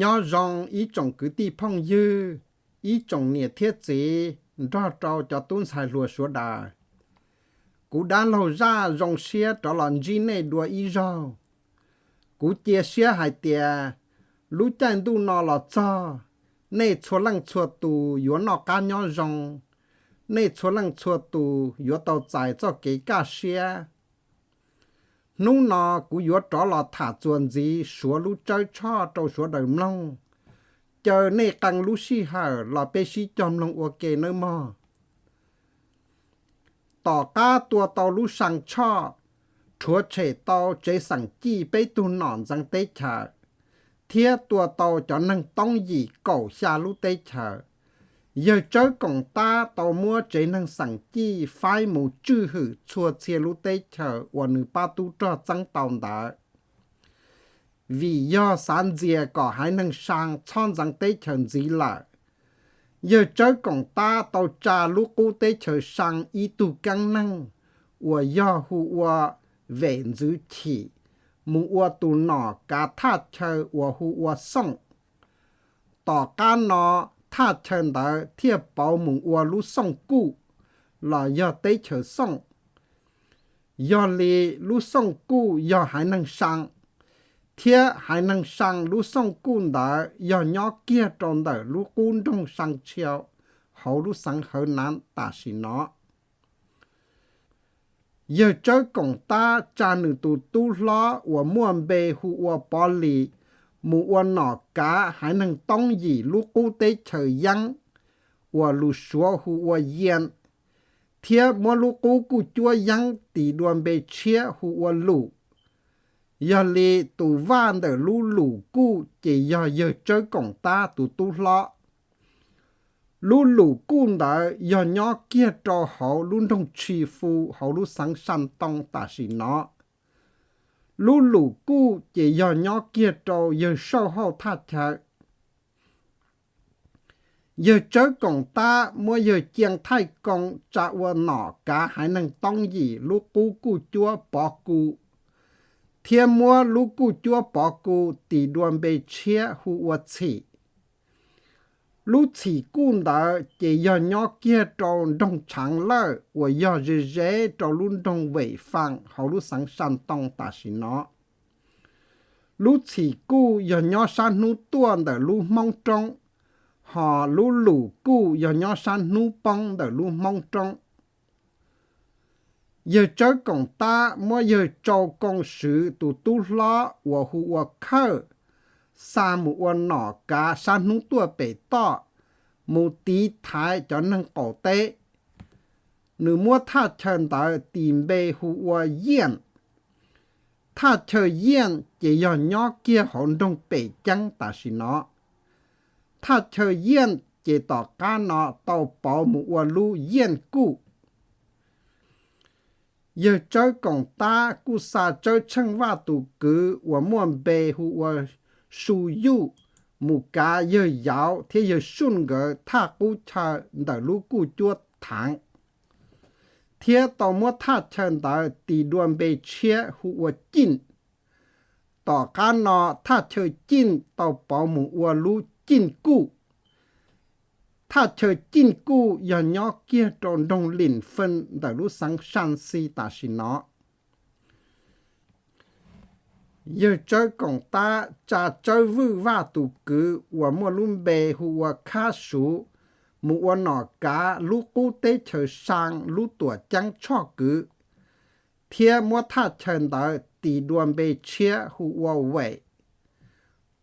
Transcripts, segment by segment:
Nyob zoo ib tsoom kwv tij phooj ywg, ib tsoom niam thiab txiv nrog rau cov tub ntxhais hluas sawv daws. Kuv dab laug Zaj zoo siab rov los ntsib nej dua ib zaug. Kuv cia siab hais tias lub caij ntuj no los txog, nej txhua leej txhua tus yuav noj qab nyob zoo, nej txhua leej txhua tus yuav tau txais txoj kev kaj siab. Hnub no kuv yuav rov los tham txuas ntxiv Suav lub tsawb tshoj rau sawv daws mloog. Caw nej qee lub sij hawm los peb sib cog mloog ua ke nawb mog. Tom qab tua tau lub saa tshoj, rhuav tshem tau tsev xeem cij peb tug nom ntxeev teb chaws, thiab tua tau cov neeg Toob Yim kaum xya lub teb chaws, yawg Tsawb Koom Tab tau muab tsev neeg xeem cij faib mus tswj hwm txhua txhia lub teb chaws uas nws pab tub rog txeeb tau ntawd. Vim yog xav ntxias kom haiv neeg Saa txhob ntxeev teb chaws ntxiv lawm, yawg Tsawb Koom Tab tau tsa lub qub teb chaws Saa ib tug keeb neeg uas yog hu ua Vem Ntxwv Chim mus ua tus nom kav thaj chaw uas hu ua Xooj. Tom qab no thaj chaw ntawd thiaj pauv mus ua lub Xooj Kuj los yog teb chaws Xooj. Yog li lub Xooj Kuj yog haiv neeg Saa, thiab haiv neeg Saa lub Xooj Kuj ntawd yog nyob kiag rau ntawm lub qub nroog Saa Tshiau hauv lub xeev Hawv Nav tam sim no. Yawg Tsawb Koom Tab tsa nws tus tub hlob uas muaj npe hu ua Pov Lis mus ua nom kav haiv neeg Toob Yim lub qub teb chaws Yeeb uas lus Suav hu ua Yian, thiab muab lub qub kuj cuab Yeeb tis dua npe tshiab hu ua Lum. Yog li tus vaj ntawm lub Lum Kuj ces yog yawg Tsawb Koom Tab tus tub hlob. Lub Lum Kuj ntawd yog nyob kiag rau hauv lub nroog Tshi Fu hauv lub xeev Saa Too tam sim no. Lub Lum Kuj ces yog nyob kiag rau yawg Sauj Hauj thaj chaw. Yawg Tsawb Koom Tab muab yawg Ciaj Thaij Koo tsa ua nom kav haiv neeg Toob Yim lub qub kuj cuab Pov Kuj, thiab muab lub kuj cuab Pov Kuj tis dua npe tshiab hu ua Txhim. Lub Txhim Kuj ntawd ces yog nyob kiag rau nroog Tshaav Lawj uas yog ze ze rau lub nroog Vem Faam hauv lub xeev Saa Too tam sim no. Lub Txhim Kuj yog nyob sab hnub tuaj ntawm lub Hmoob Roob, hos lub Lum Kuj yog nyob sab hnub poob ntawm lub Hmoob Roob. Yawg Tsawb Koom Tab muab yawg Tsau Koo Swv tus tub hlob uas hu ua Khawj xa mus ua nom kav sab hnub tuaj pem toj, mus tiv thaiv cov neeg qaum teb. Nws muab thaj chaw ntawd tis npe hu ua Yiaj. Thaj chaw Yiaj ces yog nyob kiag hauv nroog Pem Ceeb tam sim no. Thaj chaw Yiaj ces tom qab no tau pauv mus ua lub Yiaj Kuj. Yawg Tsawb Koom Tab kuj xa Tsawb Tsheej Vaj tus kwv uas muaj npe hu ua Su Yuj mus kav yawg Yauv thiab yawg Suj nkawd thaj qub chaw ntawm lub kuj cuab Thaav, thiab tau muab thaj chaw ntawd tis dua npe tshiab hu ua Cij. Tom qab no thaj chaw Cij tau pauv mus ua lub Cij Kuj. Thaj chaw Cij Kuj yog nyob kiag rau nroog Lim Fee ntawm lub xeev Saa Xis tam sim no. Yawg Tsawb Koom Tab tsa Tsawb Vwj Vaj tus kwv uas muaj lub npe hu ua Khab Suv mus ua nom kav lub qub teb chaws Saa lub tuam ceeb tshoj kwv, thiab muab thaj chaw ntawd tis dua npe tshiab hu ua Vem.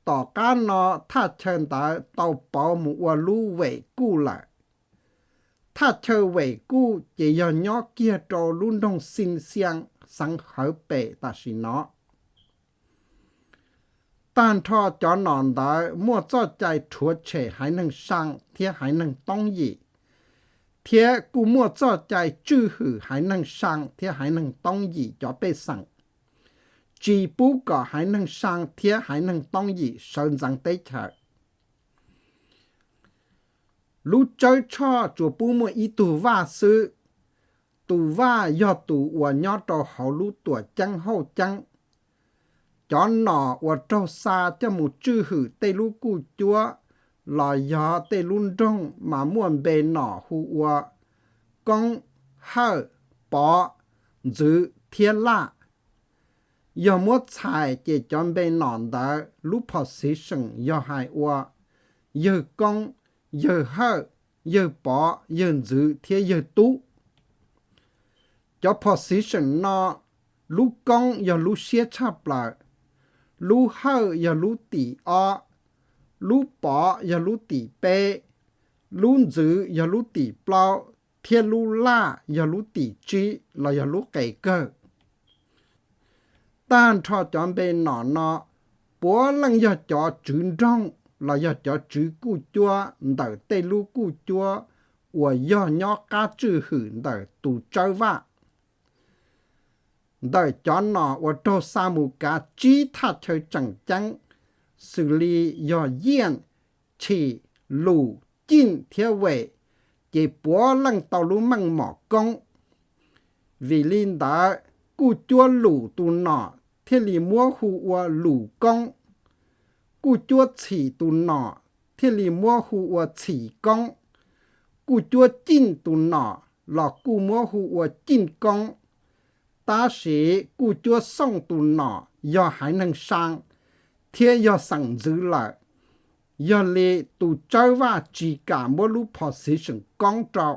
Tom qab no thaj chaw ntawd tau pauv mus ua lub Vem Kuj lawm. Thaj chaw Vem Kuj ces yog nyob kiag rau lub nroog Xi Xias xeev Hawv Pem tam sim no. Tag nrho cov nom ntawd muaj txoj cai rhuav tshem haiv neeg Saa thiab haiv neeg Toob Yim, thiab kuj muaj txoj cai tswj hwm haiv neeg Saa thiab haiv neeg Toob Yim cov pej xeem, tsis pub kom haiv neeg Saa thiab haiv neeg Toob Yim sawv ntxeev teb chaws. Lub tsawb tshoj tsuas pub muaj ib tug vaj xwb. Tus vaj yog tus uas nyob rau hauv lub tuam ceeb hauj ceeb. cov nom uas raug xa coj mus tswj hwm tej lub kuj cuab los yog tej lub nroog mas muaj npe nom hu ua Koob, Hawj, Pov, Ntxwv thiab Laj. Yog muab txhais ces cov npe nom ntawd lub position yog hais ua yawg Koob, yawg Hawj, yawg Pov, yawg Ntxwv thiab yawg Tub. Cov position no, lub Koob yog lub siab tshaj plaws, lub Hawj yog lub tim ob, lub Pov yog lub tim peb, lub Ntxwv yog lub tim plaub, thiab lub Laj yog lub tim tsib los yog lub qes kawg. Tag nrho cov npe nom no puav leej yog cov tswv nroog los yog cov tswv kuj cuab ntawm tej lub kuj cuab uas yog nyob qab tswj hwm ntawm tus tsawb vaj. Ntawm cov nom uas raug xa mus kav tsib thaj chaw tseem ceeb, xws li yog Yiaj, Chim, Lum, Cij thiab Vem, ces puav leej tau lub meej mom Koob. Vim li ntawd, kuj cuab Lum tus nom thiaj li muab hu ua Lum Koob, kuj cuab Txhim tus nom thiaj li muab hu ua Txhim Koob, kuj cuab Cij tus nom los kuj muab hu ua Cij Koob. Tab sis kuj cuab Xooj tus nom yog haiv neeg Saa thiab yog xeem Ntxwv lawm, yog li tus tsawb vaj tsis kam muab lub position Koob rau.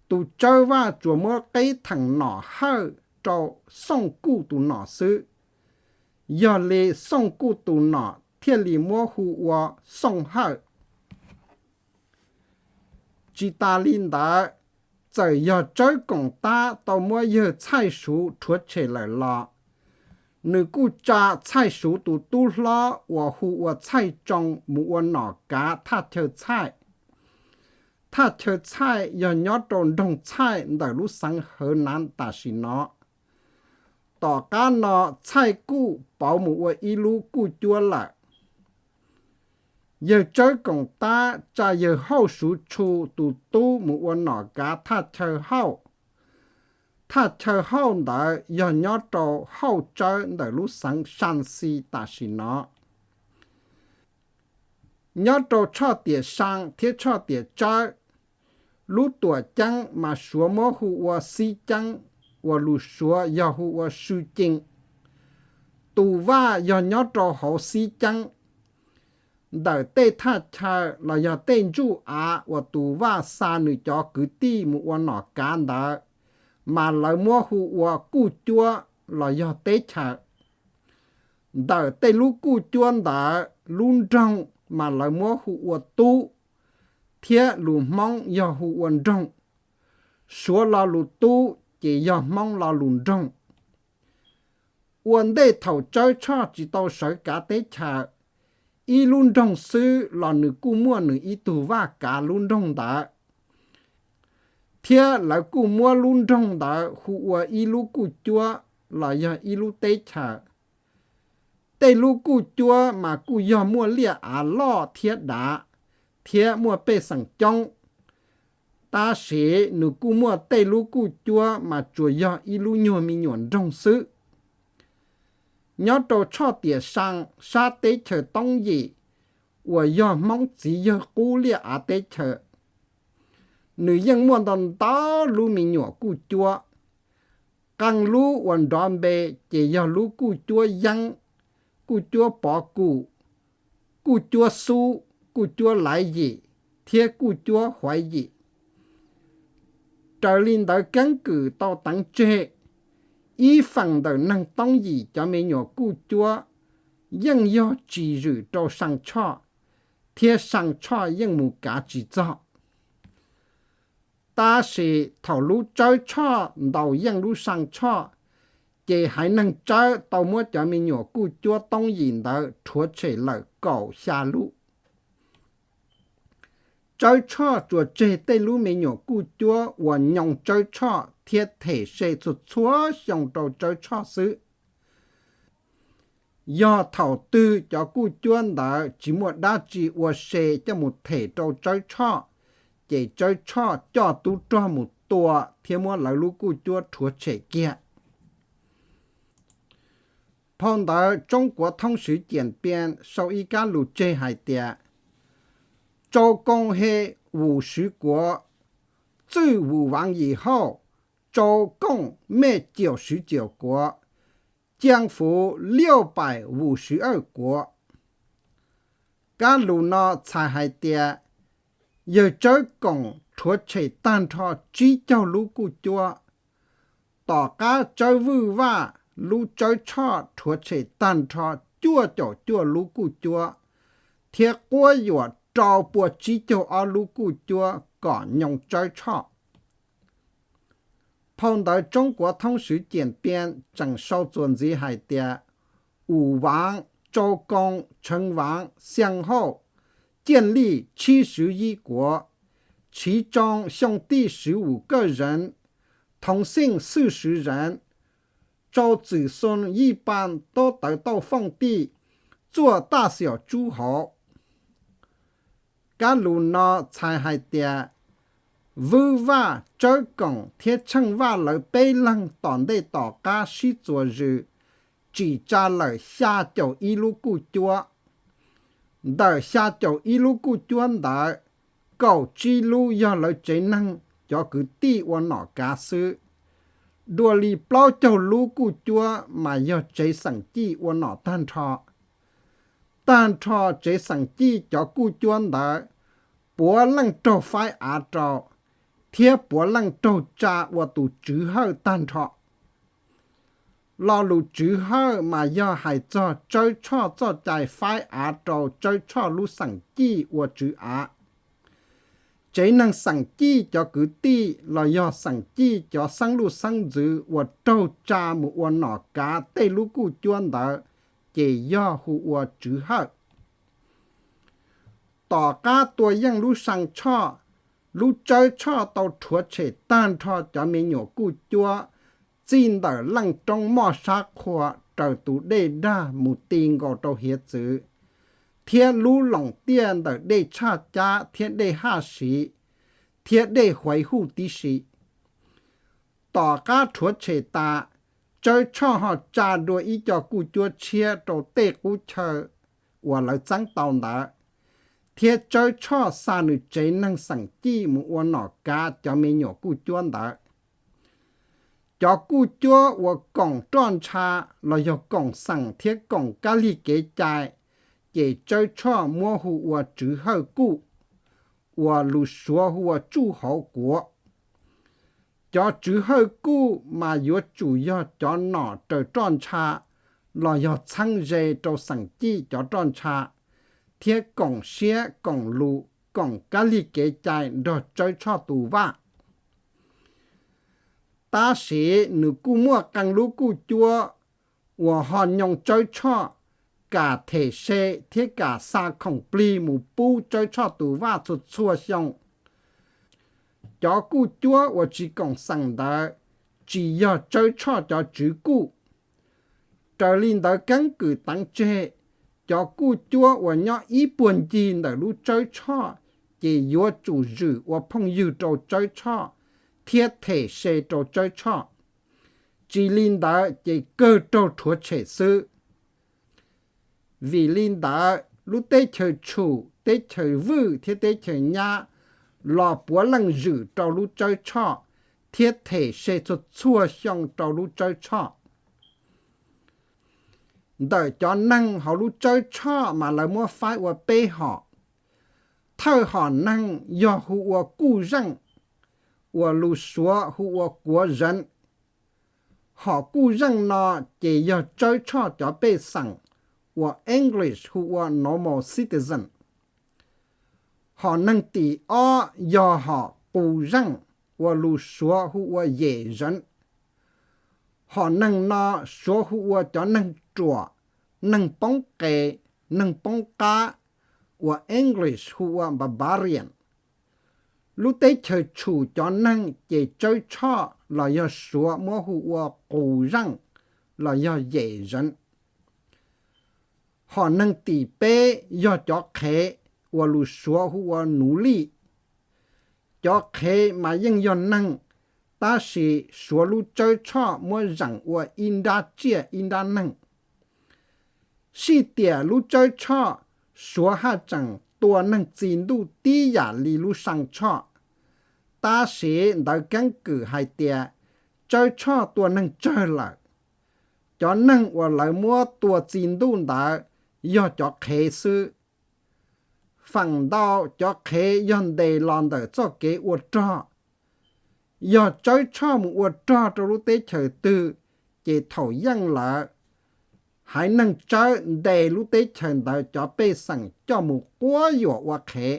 Tus tsawb vaj tsuas muab qeb theem nom Hawj rau Xooj Kuj tus nom xwb, yog li Xooj Kuj tus nom thiaj li muab hu ua Xooj Hawj. Tsis tas li ntawd, txawm yog Tsawb Koom Tab tau muab yawg Txhaij Suv rhuav tshem lawm los, nws kuj tsa Txhaij Suv tus tub hlob uas hu ua Txhaij Tsoo mus ua nom kav thaj chaw Txhaij. Thaj chaw Txhaij yog nyob rau nroog Txhaij ntawm lub xeev Hawv Nav tam sim no. Tom qab no Txhaij kuj pauv mus ua ib lub kuj cuab lawm. Yawg Tsawb Koom Tab tsa yawg Hauj Suv Tshu tus tub mus ua nom kav thaj chaw Hauj. Thaj chaw Hauj ntawd yog nyob rau Hauj Tsawb ntawm lub xeev Saa Xis tam sim no. Nyob rau tshoj tiam Saa thiab tshoj tiam Tsawb, lub tuam ceeb mas Suav muab hu ua Xib Ceeb, uas lus Suav yog hu ua Sw Cee. Tus vaj yog nyob rau hauv Xib Ceeb. Ntawm tej thaj chaw los yog tej ntsuj av uas tus vaj xa nws cov kwv tij mus ua nom kav ntawd, mas lawv muab hu ua kuj cuab los yog teb chaws. Ntawm tej lub kuj cuab ntawd lub nroog mas lawv muab hu ua tub, thiab lus Hmoob yog hu ua nroog. Suav lo lus tub ces yog Hmoob lo lus nroog. Ua ntej thaum Tsawb Tshoj tsis tau sawv kav teb chaws, ib lub nroog xwb los nws kuj muaj nws ib tug vaj kav lub nroog ntawd, thiab lawv kuj muab lub nroog ntawd hu ua ib lub kuj cuab los yog ib lub teb chaws. Tej lub kuj cuab mas kuj yog muaj liaj av loj thiab dav, thiab muaj pej xeem coob. Tab sis nws kuj muaj tej lub kuj cuab mas tsuas yog ib lub nyuag me nyuam nroog xwb. Nyob rau tshoj tiam Saa sab teb chaws Toob Yim, uas yog Hmoob txiv yawg qub liaj av teb chaws, nws yeej muaj ntau ntau lub me nyuam kuj cuab. Qee lub uas nrov npe ces yog lub kuj cuab Yeeb, kuj cuab Pov Kum, kuj cuab Xub, kuj cuab Laiv Yim, thiab kuj cuab Huaiv Yim. Raws li ntawv keeb kwm tau teev tseg, ib feem ntawm neeg Toob Yim cov me nyuam kuj cuab yeej yog tsis zwm rau Saa Tshoj, thiab Saa Tshoj yeej mus kav tsis txog. Tab sis thaum lub Tsawb Tshoj ntaus yeej lub Saa Tshoj, ces haiv neeg Tsawb tau muab cov me nyuam kuj cuab Toob Yim ntawd rhuav tshem lawm kaum xya lub. Tsawb Tshoj tsuas tseg tej lub me nyuam kuj cuab uas nyoo Tsawb Tshoj thiab them se txhua txhua xyoo rau Tsawb Tshoj xwb. Yog thaum twg cov kuj cuab ntawd tsis muaj dab tsi ua se coj mus them rau Tsawb Tshoj, ces Tsawb Tshoj coj tub rog mus tua thiab muab lawv lub kuj cuab rhuav tshem kiag. Phau ntawv Tsoob Kuav Thoob Swv Ciam Pia sau ib kab lus tseg hais tias, 周公黑五十国, 最武王以后, 周公灭九十九国, 姜服六百五十二国. Kab lus no txhais hais tias yawg Tsawb Koom rhuav tshem tag nrho tsib caug lub kuj cuab. Tom qab Tsawb Vwj Vaj lub Tsawb Tshoj rhuav tshem tag nrho cuaj caum cuaj lub kuj cuab, thiab quab yuam rau pua tsib caug ob lub kuj cuab kom nyoo Tsawb Tshoj. Phau ntawv Tsoob Kuav Thoob Swv Ciam Pia tseem sau txuas ntxiv hais tias, 武王, 周公, 成王, 项后, 建立七十一国, 其中兄弟十五个人, 同姓四十人, 周子孙一般都得到封地，做大小诸侯. Kab lus no txhais hais tias Vwj Vaj, Tsawb Koom thiab Tsheej Vaj lawv peb leeg tom ntej tom qab sib txuas zws, tsim tsa lawm xya caum ib lub kuj cuab. Ntawm xya caum ib lub kuj cuab ntawd, kaum tsib lub yog lawv tsev neeg cov kwv tij ua nom kav xwb. Dua li plaub caug lub kuj cuab mas yog tsev xeem cij ua nom tag nrho. Tag nrho tsev xeem cij cov kuj cuab ntawd, puav leej raug faib av rau, thiab puav leej raug tsa ua tus tswv hawj tag nrho. Lo lus tswv hawj mas yog hais txog Tsawb Tshoj txoj cai faib av rau Tsawb Tshoj lub xeem cij ua tswv av. Tsev neeg xeem cij cov kwv tij los yog xeem cij cov xeeb luj xeeb ntxwv uas raug tsa mus ua nom kav tej lub kuj cuab ntawd ces yog hu ua tswv hawj. Tom qab tua yeej lub Saa Tshoj, lub Tsawb Tshoj tau rhuav tshem tag nrho cov me nyuam kuj cuab txij ntawm leej roob moj sab qhua raws tus dej dag mus ti nkaus rau hiav txwv, thiab lub loos tiaj ntawm dej Tshaj Cab thiab dej Haj Siv thiab dej Huav Huj tib si. Tom qab rhuav tshem tas, Tsawb Tshoj ho tsa dua ib co kuj cuab tshiab rau tej qub chaw uas lawv txeeb tau ntawd, thiab Tsawb Tshoj xa nws tsev neeg xeem cij mus ua nom kav cov me nyuam kuj cuab ntawd. Cov kuj cuab uas koom roj ntsha los yog koom xeem thiab koom kab lig kev cai, ces Tsawb Tshoj muab hu ua tswv hawj kuj, uas lus Suav hu ua tsuj hauv kuav. Cov tswv hawj kuj mas yuav tsum yog cov nom raws roj ntsha los yog txheeb ze rau xeem cij cov roj ntsha, thiab koom siab koom lus koom kab lig kev cai nrog Tsawb Tshoj tus vaj. Tab sis nws kuj muaj qee lub kuj cuab uas ho nyoo Tsawb Tshoj, kam them se thiab kam xa khoom plig mus pub Tsawb Tshoj tus vaj txhua txhua xyoo. Cov kuj cuab uas tsis koom xeem ntawd tsis yog Tsawb Tshoj cov tswv kuj. Raws li ntawv keeb kwm teev tseg, cov kuj cuab uas nyob ib puag ncig ntawm lub Tsawb Tshoj ces yuav tsum zwm ua phooj ywg rau Tsawb Tshoj thiab them se rau Tsawb Tshoj. Tsis li ntawd ces kawg raug rhuav tshem xwb. Vim li ntawd, lub teb chaws Tshum, teb chaws Vwj thiab teb chaws Nyab los puav leej zwm rau lub Tsawb Tshoj thiab them se txhua txhua xyoo rau lub Tsawb Tshoj. Ntawm cov neeg hauv lub Tsawb Tshoj mas lawv muab faib ua peb hom. Thawj hom neeg yog hu ua Kuj Zeej, uas lus Suav hu ua Kuav Zeev. Hom Kuj Zeej no ces yog Tsawb Tshoj cov pej xeem, uas English hu ua normal citizen. Hom neeg tim ob yog hom Qus Zeej, uas lus Suav hu ua Yem Zeev. Hom neeg no Suav hu ua cov neeg ruam, neeg poob qes, neeg poob qab, uas English hu ua barbarian. Lub teb chaws Tshum cov neeg ces Tsawb Tshoj los yog Suav muab hu ua Qus Zeej los yog Yem Zeev. Hom neeg tim peb yog cov qhev, uas lus Suav hu ua nuv lij. Cov qhev mas yeej yog neeg, tab sis Suav lub Tsawb Tshoj muab zeem ua ib nrab tsiaj ib nrab neeg. Sij tiam lub Tsawb Tshoj, Suav haj tseem tua neeg txi ntuj tib yam li lub Saa Tshoj, tab sis ntawv keeb kwm hais tias Tsawb Tshoj tua neeg tsawg lawm. Cov neeg uas lawv muab tua txi ntuj ntawd yog cov qhev xwb. Feem ntau cov qhev yog ntes los ntawm txoj kev ua rog. Yog Tsawb Tshoj mus ua rog rau lub teb chaws twg, ces thaum yeej lawm, haiv neeg Tsawb ntes lub teb chaws ntawd cov pej xeem coj mus quab yuam ua qhev.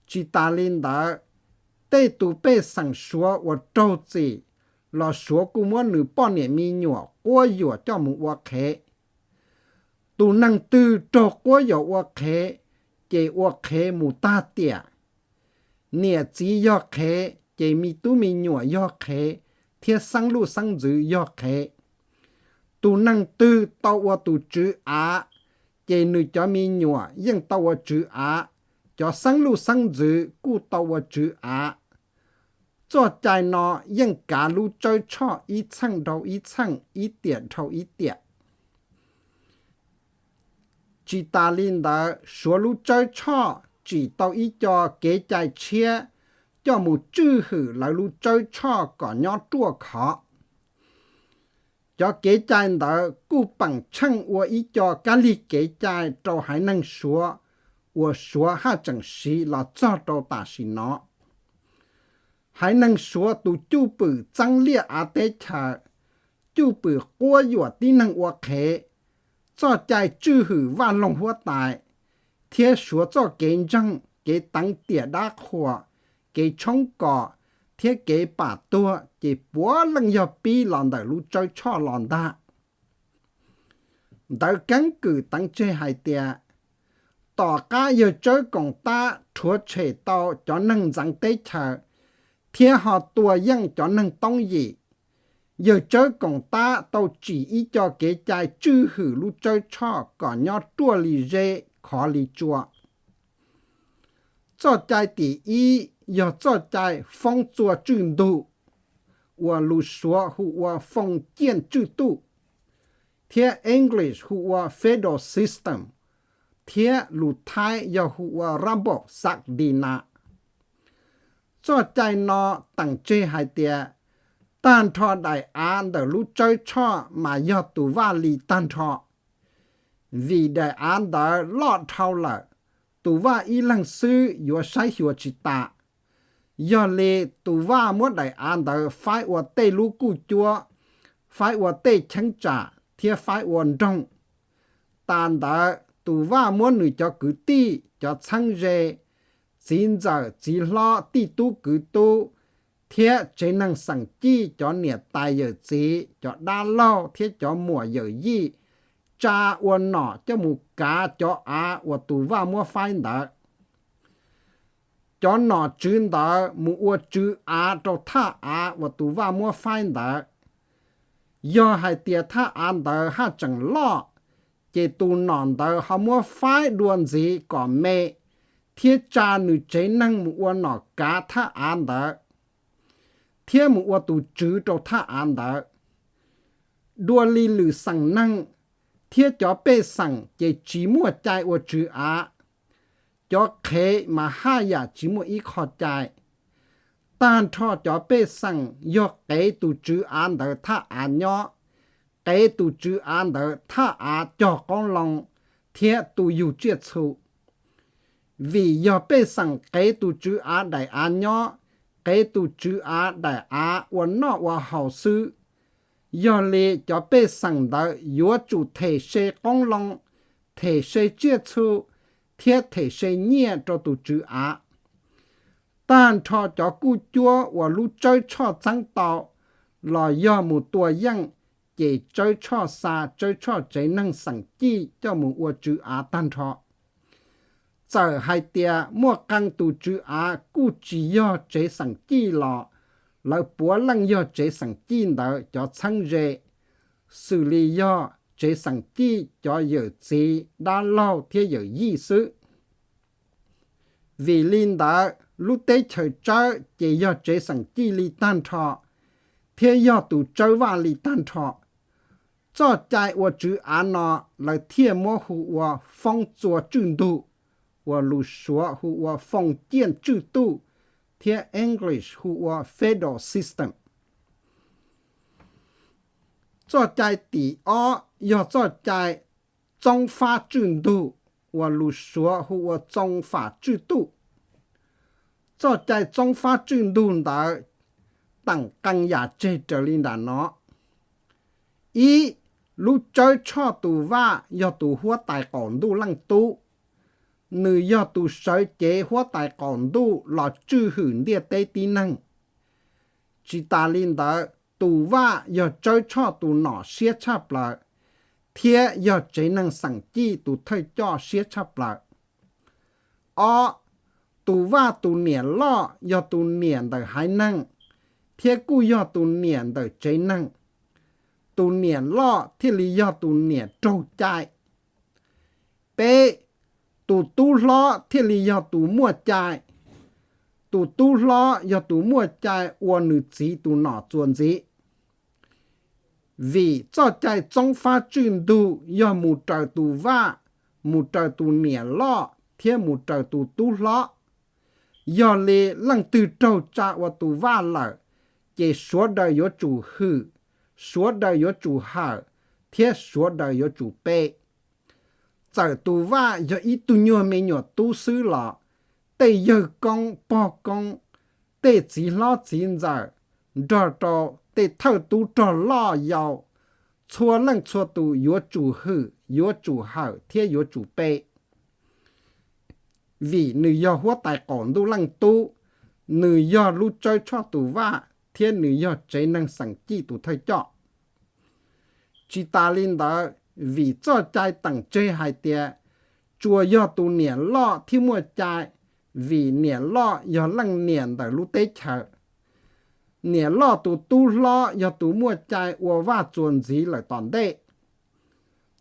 Tsis tas li ntawd, tej tus pej xeem Suav uas raug txim los Suav kuj muab nws poj niam me nyuam quab yuam coj mus ua qhev. Tus neeg twg raug quab yuam ua qhev, ces ua qhev mus tag tiam. Niam txiv yog qhev, ces me tub me nyuam yog qhev, thiab xeeb luj xeeb ntxwv yog qhev. Tus neeg twg tau ua tus tswv av, ces nws cov me nyuam yeej tau ua tswv av, cov xeeb luj xeeb ntxwv kuj tau ua tswv av. Txoj cai no yeej kav lub Tsawb Tshoj ib txheej dhau ib txheej, ib tiam dhau ib tiam. Tsis tas li ntawd, Suav lub Tsawb Tshoj tsim tau ib co kev cai tshiab coj mus tswj hwm lawv lub Tsawb Tshoj kom nyob ruaj khov. Cov kev cai ntawd kuj peem tsheej ua ib co kab lig kev cai rau haiv neeg Suav uas Suav haj tseem siv los txog rau tam sim no. Haiv neeg Suav tus cwj pwm txeeb liaj av teb chaws, cwj pwm quab yuam tib neeg ua qhev, txoj cai tswj hwm vaj loog huab tais, thiab Suav txoj kev ntseeg, kev teev tiam dab qhuas, kev tshoob kos, thiab kev pam tuag ces puav leej yog pib los ntawm lub Tsawb Tshoj los ntag. Ntawv keeb kwm teev tseg hais tias, tom qab yawg Tsawb Koom Tab rhuav tshem tau cov neeg ntxeev teb chaws thiab ho tua yeej cov neeg Toob Yim, yawg Tsawb Koom Tab tau tsim ib co kev cai tswj hwm lub Tsawb Tshoj kom nyob ruaj li zeb khov li tsua. Txoj cai tim ib yog txoj cai foob txua tswj ntug, uas lus Suav hu ua 封建制度, thiab English hu ua federal system, thiab lus Thaib yog hu ua ระบบศักดินา. Txoj cai no teem tseg hais tias tag nrho daim av ntawm lub Tsawb Tshoj mas yog tus vaj li tag nrho. Vim daim av ntawd loj dhau lawm, tus vaj ib leeg xwb yuav saib xyuas tsis tas. Yog li tus vaj muab daim av ntawd faib ua tej lub kuj cuab, faib ua tej cheeb tsam thiab faib ua nroog. Tas ntawd tus vaj muab nws cov kwv tij, cov txheeb ze, txiv ntxawm txiv hlob tij tub kwv tub, thiab tsev neeg xeem cij cov niam tais yawm txiv, cov dab laug thiab cov muam yawm yij tsa ua nom coj mus kav cov av uas tus vaj muab faib ntawd. Cov nom tswv ntawd mus ua tswv av rau thaj av uas tus vaj muab faib ntawd. Yog hais tias thaj av ntawd haj tseem loj, ces tus nom ntawd ho muab faib dua ntxiv kom me, thiab tsa nws tsev neeg mus ua nom kav thaj av ntawd, thiab mus ua tus tswv rau thaj av ntawd. Dua li lwm xeem neeg thiab cov pej xeem ces tsis muaj cai ua tswv av, cov qhev mas haj yam tsis muaj ib qho cai. Tag nrho cov pej xeem yog qev tus tswv av ntawd thaj av nyob, qev tus tswv av ntawd thaj av cog qoob loo thiab tu yug tsiaj txhu. Vim yog pej xeem qev tus tswv av daim av nyob, qev tus tswv av daim av ua noj ua haus xwb, yog li cov pej xeem ntawd yuav tsum them se qoob loo, them se tsiaj txhu, thiab them se nyiaj rau tus tswv av. Tag nrho cov kuj cuab uas lub Tsawb Tshoj txeeb tau los yog mus tua yeej, ces Tsawb Tshoj xa Tsawb Tshoj tsev neeg xeem cij coj mus ua tswv av tag nrho. Txawm hais tias muaj qee tus tswv av kuj tsis yog tsev xeem cij los lawv puav leej yog tsev xeem cij ntawd cov txheeb ze, xws li yog tsev xeem cij cov yawm txiv, dab laug thiab yawm yij xwb. Vim li ntawd, lub teb chaws Tsawb ces yog tsev xeem cij li tag nrho, thiab yog tus Tsawb Vaj li tag nrho. Txoj cai ua tswv av no lawv thiaj muab hu ua foob txua tswj ntug, uas lus Suav hu ua 封建制度 thiab English hu ua federal system. Txoj cai tim ob yog txoj cai txoob fab tswj ntug, uas lus Suav hu ua 宗法制度. Txoj cai txoob fab tswj ntug ntawd teem qee yam tseg raws li nram no. Ib, lub Tsawb Tshoj tus vaj yog tus huab tais qaum ntuj leej tub, nws yog tus sawv cev huab tais qaum ntuj los tswj hwm ntiaj teb tib neeg. Tsis tas li ntawd, tus vaj yog Tsawb Tshoj tus nom siab tshaj plaws, thiab yog tsev neeg xeem cij tus thawj coj siab tshaj plaws. Ob, tus vaj tus niam loj yog tus niam ntawm haiv neeg, thiab kuj yog tus niam ntawm tsev neeg. Tus niam loj thiaj li yog tus niam raug cai. Peb, tus tub hlob thiaj li yog tus muaj cai. Tus tub hlob yog tus muaj cai ua nws txiv tus nom txuas ntxiv. Vim txoj cai txoob fab tswj ntug yog mus raws tus vaj, mus raws tus niam loj thiab mus raws tus tub hlob. Yog li leej twg raug tsa ua tus vaj lawm, ces suav daws yuav tsum hwm, suav daws yuav tsum hawm, thiab suav daws yuav tsum pe. Txawm tus vaj yog ib tug nyuag me nyuam tub xwb los tej yawg koob pog koob, tej txiv hlob txiv ntxawm, nrog rau tej thawj tub rog loj yau, txhua leej txhua tus yuav tsum hwm, yuav tsum hawm thiab yuav tsum pe. Vim nws yog huab tais qaum ntuj leej tub, nws yog lub Tsawb Tshoj tus vaj thiab nws yog tsev neeg xeem cij tus thawj coj. Tsis tas li ntawd, vim txoj cai teem tseg hais tias tsuas yog tus niam loj thiaj muaj cai, vim niam loj yog leej niam ntawm lub teb chaws. Niam loj tus tub hlob yog tus muaj cai ua vaj txuas ntxiv lawm tom ntej.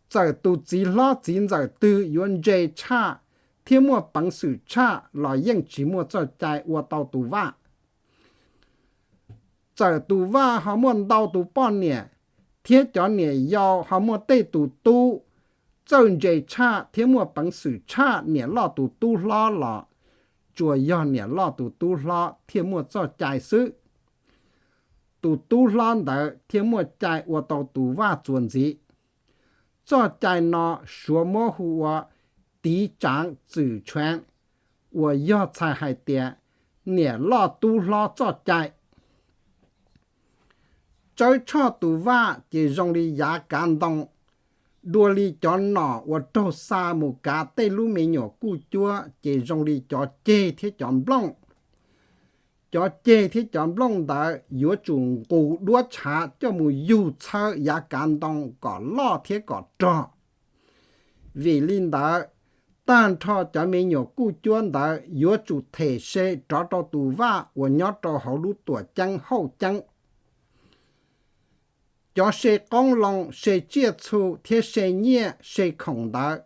Txawm tus txiv hlob txiv ntxawm twg yuav ntse tshaj thiab muaj peev xwm tshaj los yeej tsis muaj txoj cai ua tau tus vaj. Txawm tus vaj ho muaj ntau tus poj niam, thiab cov niam yau ho muaj tej tus tub txawj ntse tshaj thiab muaj peev xwm tshaj niam loj tus tub hlob los, tsuas yog niam loj tus tub hlob thiaj muaj txoj cai xwb. Tus tub hlob ntawd thiaj muaj cai ua tau tus vaj txuas ntxiv. Txoj cai no Suav muab hu ua tiv tsaav txwm tshueev, uas yog txhais hais tias niam loj tub hlob txoj cai. Tsawb Tshoj tus vaj ces zoo li yav kav ntoo, dua li cov nom uas raug xa mus kav tej lub me nyuam kuj cuab ces zoo li cov ceg thiab cov nplooj. Cov ceg thiab cov nplooj ntawd yuav tsum nqus duab tshav coj mus yug txhawb yav kav ntoo kom loj thiab kom rog. Vim li ntawd, tag nrho cov me nyuam kuj cuab ntawd yuav tsum them se rov rau tus vaj uas nyob rau hauv lub tuam ceeb hauj ceeb. Cov se qoob loo, se tsiaj txhu thiab se nyiaj se khoom ntawd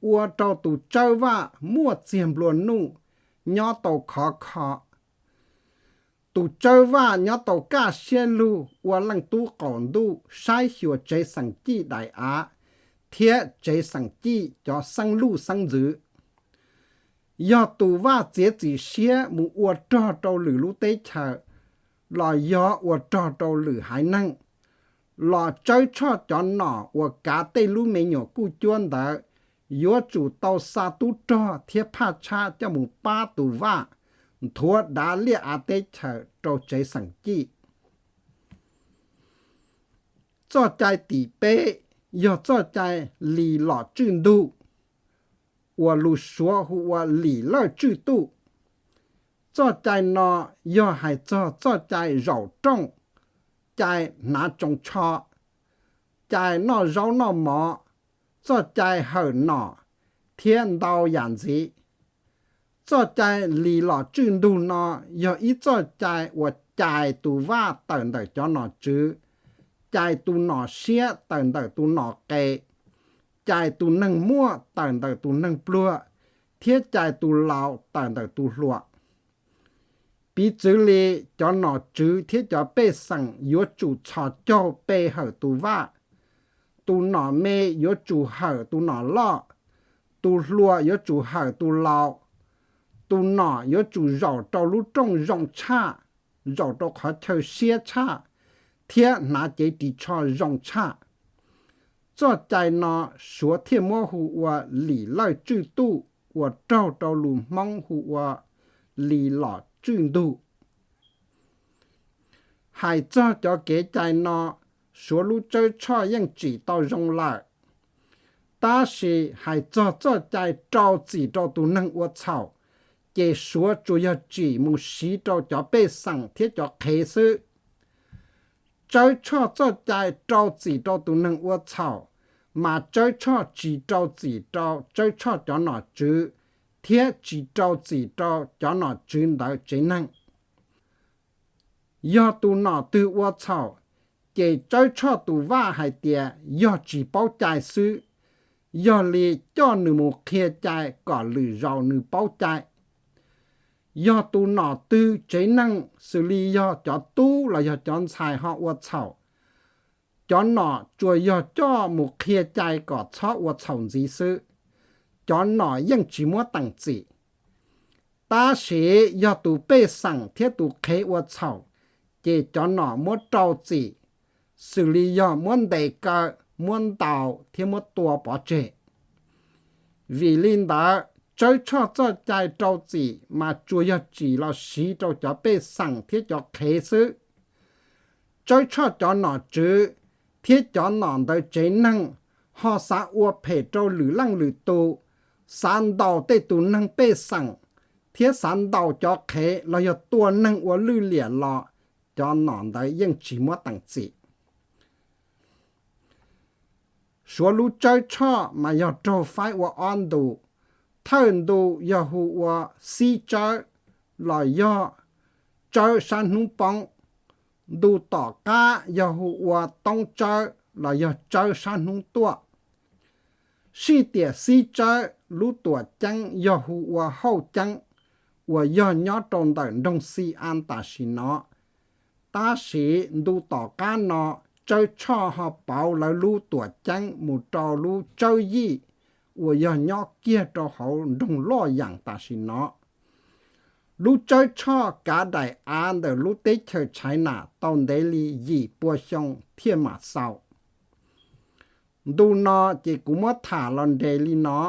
ua rau tus tsawb vaj muaj txiag nplua nuj, nyob tau khov kho. Tus tsawb vaj nyob tau kaj siab lug ua leej tub qaum ntuj saib xyuas tsev xeem cij daim av thiab tsev xeem cij cov xeeb luj xeeb ntxwv. Yog tus vaj txiav txim siab mus ua rog rau lwm lub teb chaws los yog ua rog rau lwm haiv neeg, los Tsawb Tshoj cov nom uas kav tej lub me nyuam kuj cuab ntawd yuav tsum tau xa tub rog thiab phaj tshab coj mus pab tus vaj nthuav dav liaj av teb chaws rau tsev xeem cij. Txoj cai tim peb yog txoj cai Lis Lom Tswj Ntug, uas lus Suav hu ua Lis Lawj Tswj Tuj. Txoj cai no yog hais txog txoj cai zaum rooj, cai hnav tsoos tsho, cai noj zaub noj mov, txoj cai hawm nom, thiab ntau yam ntxiv. Txoj cai Lis Lom Tswj Ntug no yog ib txoj cai uas cais tus vaj tawm ntawm cov nom tswv, cais tus nom siab tawm ntawm tus nom qes, cais tus neeg muaj tawm ntawm tus neeg pluag, thiab cais tus laus tawm ntawm tus hluas. Piv txwv li cov nom tswv thiab cov pej xeem yuav tsum txhos caug pe hawm tus vaj, Tus nom me yuav tsum hawm tus nom loj, tus hluas yuav tsum hawm tus laus. Tus nom yuav tsum zaum rau lub rooj zoo tshaj, zaum rau qhov chaw siab tshaj, thiab hnav cev ris tsho zoo tshaj. Txoj cai no Suav thiaj muab hu ua lim lawj tswj tuj, uas raug rau lus Hmoob hu ua lis lom tswj ntug. Hais txog cov kev cai no, Suav lub Tsawb Tshoj yeej tsim tau zoo lawm. Tab sis hais txog txoj cai rau txim rau tus neeg ua txhaum, ces Suav tsuas yog tsim mus siv rau cov pej xeem thiab cov qhev xwb. Tsawb Tshoj txoj cai rau txim rau tus neeg ua txhaum, mas Tsawb Tshoj tsis rau txim rau Tsawb Tshoj cov nom tswv thiab tsis rau txim rau cov nom tswv ntawd tsev neeg. Yog tus nom twg ua txhaum, ces Tsawb Tshoj tus vaj hais tias yog tsis paub cai xwb, yog li coj nws mus qhia cai kom lwm zaus nws paub cai. Yog tus nom twg tsev neeg xws li yog cov tub los yog cov ntxhais ho ua txhaum, cov nom tsuas yog coj mus qhia cai kom txhob ua txhaum ntxiv xwb, cov nom yeej tsis muab teem txim. Tab sis yog tus pej xeem thiab tus qhev ua txhaum, ces cov nom muab rau txim, xws li yog muab ntes kaw, muab ntaus thiab muab tua pov tseg. Vim li ntawd, Tsawb Tshoj txoj cai rau txim mas tsuas yog tsim los siv rau cov pej xeem thiab cov qhev xwb. Tsawb Tshoj cov nom tswv thiab cov nom ntawd tsev neeg ho xav ua phem rau lwm leej lwm tus, xav ntaus tej tus neeg pej xeem, thiab xav ntaus cov qhev los yog tua neeg ua lwj liam los cov nom ntawd yeej tsis muab teem txim. Suav lub Tsawb Tshoj mas yog raug faib ua ob ntu. Thawj ntu yog hu ua Xib Tsawb los yog Tsawb sab hnub poob. Ntu tom qab yog hu ua Toob Tsawb los yog Tsawb sab hnub tuaj. Sij tiam Xib Tsawb lub tuam ceeb yog hu ua Hauj Ceeb, uas yog nyob rau ntawm nroog Xi An tam sim no. Tab sis ntu tom qab no, Tsawb Tshoj ho pauv lawv lub tuam ceeb mus rau lub Tsawb Yij, uas yog nyob kiag rau hauv nroog Loj Yam tam sim no. Lub Tsawb Tshoj kav daim av ntawm lub teb chaws China tau ntev li yim pua xyoo thiaj mam xaus. Ntu no ces kuv muab tham los nres li no.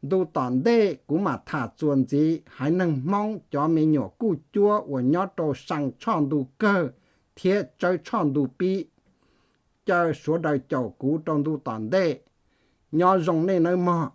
Ntu tom ntej kuv mam tham txuas ntxiv haiv neeg Hmoob cov me nyuam kuj cuab uas nyob rau Seem Tshoj ntu kawg thiab Tsawb Tshoj ntu pib. Caw sawv daws caum kuv rau ntu tom ntej. Nyob zoo nej nawb mog.